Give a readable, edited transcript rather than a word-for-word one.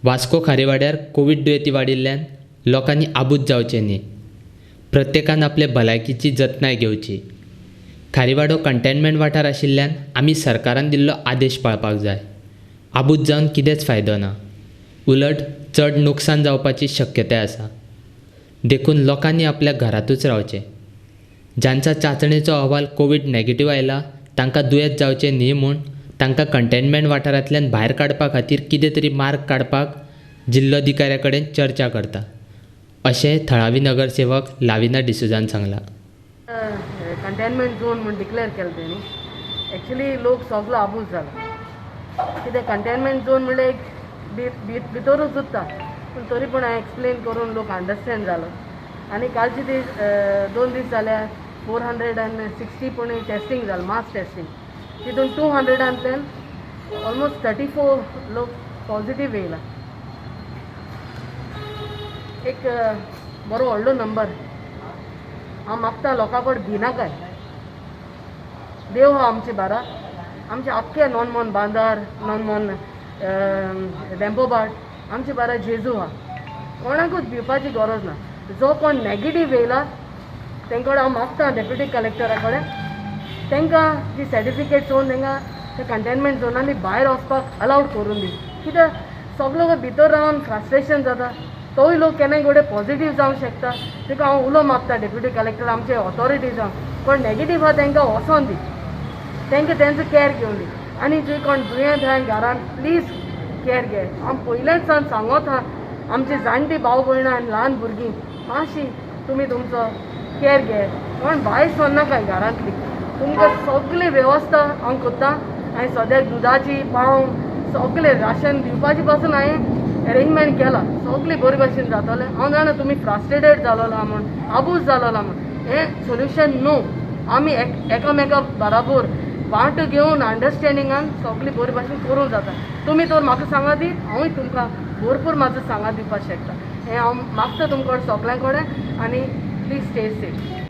Vasco खारीवाड्यार Covid दुयेंती वाडिल्ल्यान लोकांनी आबूज जावचें न्ही. प्रत्येकान आपले भलायकीची जतनाय घेवची. खारीवाडो कंटेनमेंट वाठार आशिल्ल्यान आमी सरकारान दिल्लो आदेश पाळपाक जाय. आबूज जावन कितेंच फायदो ना, उलट चड नुकसान जावपाची शक्यताय आसा. देखून लोकांनी आपल्या घरांतूच रावचें. जांचा चांचणेचो अहवाल कोवीड नेगेटिव्ह आयला तांकां दुयेंत जावचें न्ही म्हूण तांकां कंटेनमेंट वाठारांतल्यान भायर काडपा खातीर कितें तरी मार्ग काडपाक जिल्लोधिकाऱ्या कडेन चर्चा करता, अशें थळावी नगरसेवक लाविना डिसोझान सांगलां. कंटेनमेंट झोन म्हूण डिक्लेअर केलें तेणी. एक्चुली लोक सगलो आबूज जाला. कित्याक कंटेनमेंट झोन म्हणल्यार एक भितरूच उरता, पूण तरी पूण हांवें एक्सप्लेन करून लोक अंडरस्टँड जालो. आनी कालचे दीस 2 दीस जाल्यार 460 पूण टेस्टिंग जालें, मास टेस्टिंग. तितून 200 ऑलमोस्ट 34 लोक पॉझिटिव्ह येयला. एक बरो व्हडलो नंबर. हांव मागता लोकां कडेन भिनाकाय. देव आहा आमचे बारा, आमचे आख्खे नॉनमोन बांदार, नॉनमोन डेम्पोबाट, आमचे बारा जेजू आहा. कोणाकूच भिवपाची गरज ना. जो कोण नेगेटीव येयला तेंकडे हांव मागता डेप्युटी कलेक्टरा कडेन, तांकां ती सर्टिफिकेट चोवन तांकां त्या कंटेनमेंट झोनांनी भायर वचपाक अलावड करून दी. कित्याक सगलो भितर रावन फ्रस्ट्रेशन जाता, तोय लोक केन्नाय गोडे पॉझिटिव्ह जावंक शकता. ताका हांव उलो मागता डेप्युटी कलेक्टर, आमचे ऑथॉरिटीजांक, कोण नेगेटीव आहा तांकां वचोन दी, तांकां तेंचो कॅर घेवन दी. आनी जे कोण दुयेंत आहा घरान प्लीज कॅर घे. हांव पयल्याच सावन सांगत आहा आमची जाणटी भाव भयणां आनी ल्हान भुरगीं मातशी तुमी तुमचो कॅर घे. कोण भायर सरनाकाय घरांतली. तुमकां सगळी वेवस्था हांव करता. हांवें सद्याक दुदाची पाव सगळें राशन दिवपाची पासून हांवें अरेंजमेंट केला. सगळें बरे भाशेन जातलें. हांव जाणा तुमी फ्रस्ट्रेटेड जालोला म्हूण, आबूज जालोला म्हूण. हें सोल्युशन न्हू. आमी एकामेका बराबर वांटो घेवन अंडरस्टँडिंगान सगळीं बरे भाशेन करूंक जाता. तुमी तर म्हाका सांगा दीत, हांवूय तुमकां भरपूर म्हाजो सांगा दिवपाक शकता. हें हांव मागता तुमकां सगळ्यां कडेन. आनी प्लीज स्टे सेफ.